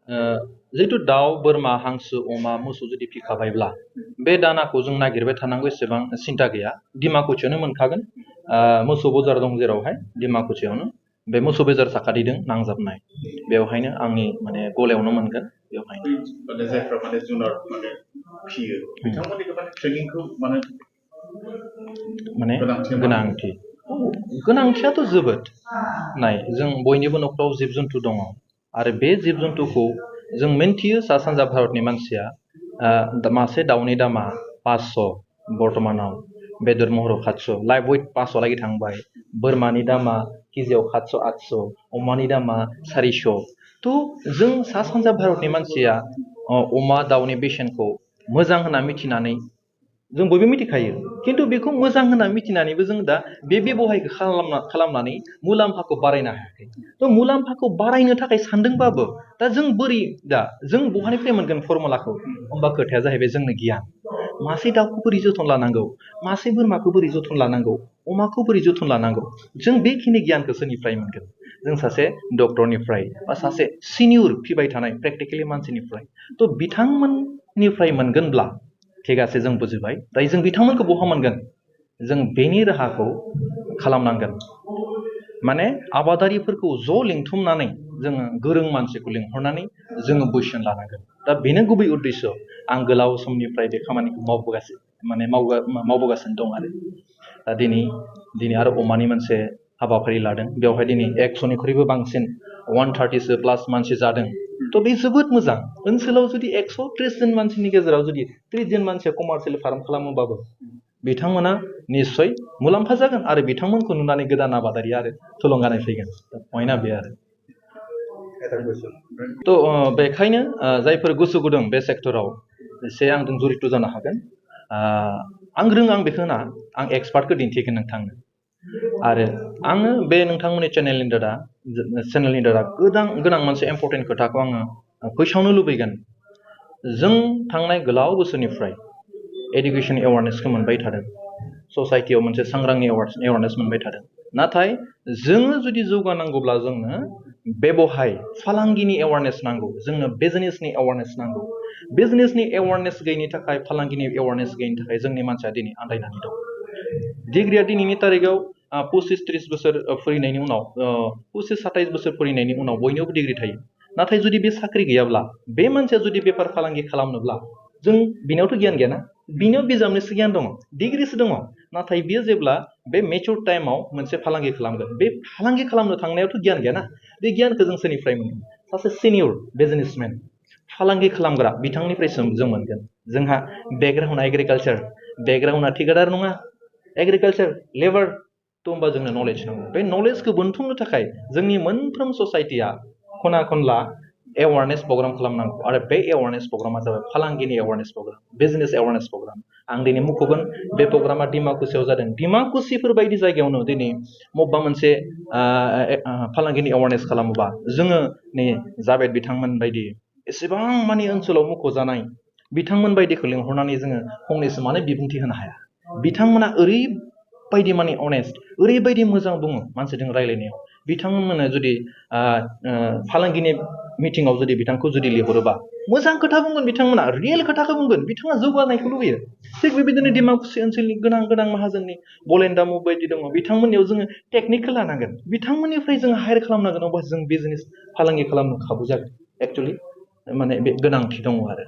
जिहेतु दाउ बोरमा हांसो अमा मोसौ जुदि फिखाबायब्ला बे दानाखौ जों नागिरबाय थानांगौ एसेबां सिन्था गैया डिमाकुसियावनो मोनखागोन मोसौ बाजार दं जेरावहाय डिमाकुसियावनो बे मोसौ बाजार साखाथिजों नांजाबनाय बेवहायनो आंनि माने गलायावनो मोनगोन बेवहायनो माने जायफ्रा माने जुनार माने फियो बिथांमोननि माने ट्रेनिंखौ माने गोनांथियाथ' जोबोद नाय जों बयनिबो न'खराव जिब जुन्थु दङ आरो बे जिब जुन्थुखौ जों मिन्थियो सा सानजा भारतनि मानसिया मासे दाउनि दामा 500 बर्तमानाव बेदर महराव 700 लाइफ वेट 500 लागि थांबाय बोरमानि दामा केजियाव 700 800 अमानि दामा 400 थ' जों सा सानजा भारतनि मानसिया अमा दाउनि बेसेनखौ मोजां होनना मिथिनानै जों बयबो मिथिखायो खिन्थु बेखौ मोजां होनना मिथिनानैबो जों दा बे बेबहायखौ खालामनानै मुलाम्फाखौ बारायनो हायाखै थ' मुलाम्फाखौ बारायनो थाखाय सानदोंबाबो दा जों बोरै जों बहानिफ्राय मोनगोन फर्मुलाखौ होमबा खोथाया जाहैबाय जोंनो गियान मासे दाउखौ बोरै जोथोन लानांगौ मासे बोरमाखौ बोरै जोथोन लानांगौ अमाखौ बोरै जोथोन लानांगौ जों बेखिनि गियानखौ सोरनिफ्राय मोनगोन जों सासे डक्टरनिफ्राय बा सासे सिनियर फिबाय थानाय प्रेक्टिकेलि मानसिनिफ्राय थ' बिथांमोननिफ्राय मोनगोनब्ला थिगासे जों बुजिबाय दायो जों बिथांमोनखौ बहा मोनगोन जों बेनि राहाखौ खालामनांगोन माने आबादारिफोरखौ ज' लिंथुमनानै जोङो गोरों मानसिखौ लिंहरनानै जोङो बोसोन लानांगोन दा बेनो गुबै उद्देश्य आं गोलाव समनिफ्राय बे खामानिखौ मावबोगासिनो दं आरो दा दिनै आरो अमानि मोनसे हाबाफारि लादों बेवहाय दिनै 100निख्रुइबो बांसिन 130सो प्लास मानसि जादों थ' बे जोबोद मोजां ओनसोलाव जुदि 130 जन मानसिनि गेजेराव जुदि 30 जन मानसिया कमार्शियेल फार्म खालामोबाबो बिथांमोना निस्सय मुलाम्फा जागोन आरो बिथांमोनखौ नुनानै गोदान आबादारि आरो थुलुंगानाय फैगोन पइन्टआ बे आरो थ' बेखायनो जायफोर गोसो गुदुं बे सेक्टराव एसे आंजों जड़ित जानो हागोन आं रोङा आं बेखौ होना आं एक्सपार्टखौ दिन्थिगोन नोंथांनो आरो आङो बे नोंथांमोननि चेनेलनि दारा गोनां मोनसे इम्पर्टेन्ट खोथाखौ आङो फोसावनो लुबैगोन जों थांनाय गोलाव बोसोरनिफ्राय एडुकेसन एवारनेसखौ मोनबाय थादों ससाइटियाव मोनसे सांग्रांनि एवारनेस मोनबाय थादों नाथाय जोङो जुदि जौगानांगौब्ला जोंनो बेवहाय फालांगिनि एवारनेस नांगौ जोंनो बिजनेसनि एवारनेस नांगौ बिजनेसनि एवारनेस गैयिनि थाखाय फालांगिनि एवारनेस गैयिनि थाखाय जोंनि मानसिया दिनै आन्दायनानै दं डिग्रिया दिनैनि तारिखाव 25-30 बोसोर फरायनायनि उनाव 25-27 बोसोर फरायनायनि उनाव बयनियावबो डिग्रि थायो नाथाय जुदि बे साख्रि गैयाब्ला बे मानसिया जुदि बेफार फालांगि खालामनोब्ला जों बिनावथ' गियान गैयाना बिनियाव बिजाबनिसो गियान दङ डिग्रिसो दङ नाथाय बियो जेब्ला बे मेचुर टाइमाव मोनसे फालांगि खालामगोन बे फालांगि खालामनो थांनायावथ' गियान गैयाना बे गियानखौ जों सोरनिफ्राय मोनो सासे सिनियर बिजनेसमेन फालांगि खालामग्रा बिथांनिफ्रायसो जों मोनगोन जोंहा बेकग्राउन्डआ एग्रिकालचार बेकग्राउन्डआ थिकादार नङा एग्रिकालचार लेबार थ' होमबा जोंनो नलेज नांगौ बे नलेजखौ बोनथुमनो थाखाय जोंनि मोनफ्रोम ससाइटिया खना खनला एवारनेस प्रग्राम खालामनांगौ आरो बे एवारनेस प्रग्रामा जाबाय फालांगिनि awareness programme business awareness programme आं दिनै मुंख'गोन बे प्रग्रामा डिमाकुसियाव जादों डिमाकुसिफोर बायदि जायगायावनो दिनै बबेबा मोनसे फालांगिनि एवारनेस खालामोबा जोङो नै जाभेद बिथांमोन बायदि एसेबां मानि ओनसोलाव मुंख'जानाय बिथांमोन बायदिखौ लिंहरनानै जोङो फंनैसो मानो बिबुंथि होनो हाया बिथांमोना ओरैबायदि माने अनेस्ट ओरैबायदि मोजां बुङो मानसिजों रायलायनायाव बिथांमोननो जुदि फालांगिनि मिटिङाव जुदि बिथांखौ जुदि लिंहरोबा मोजां खोथा बुंगोन बिथांमोना रियेल खोथाखौ बुंगोन बिथाङा जौगानायखौ लुबैयो थिग बेबायदिनो डिमाकुसि ओनसोलनि गोनां माहाजोननि बलेन्दामु बायदि दङ बिथांमोननियाव जोङो टेकनिकखौ लानांगोन बिथांमोननिफ्राय जोङो हायार खालामनांगोन अब्ला जों बिजनेस फालांगि खालामनो खाबु जागोन एक्चुअलि माने बे गोनांथि दङ आरो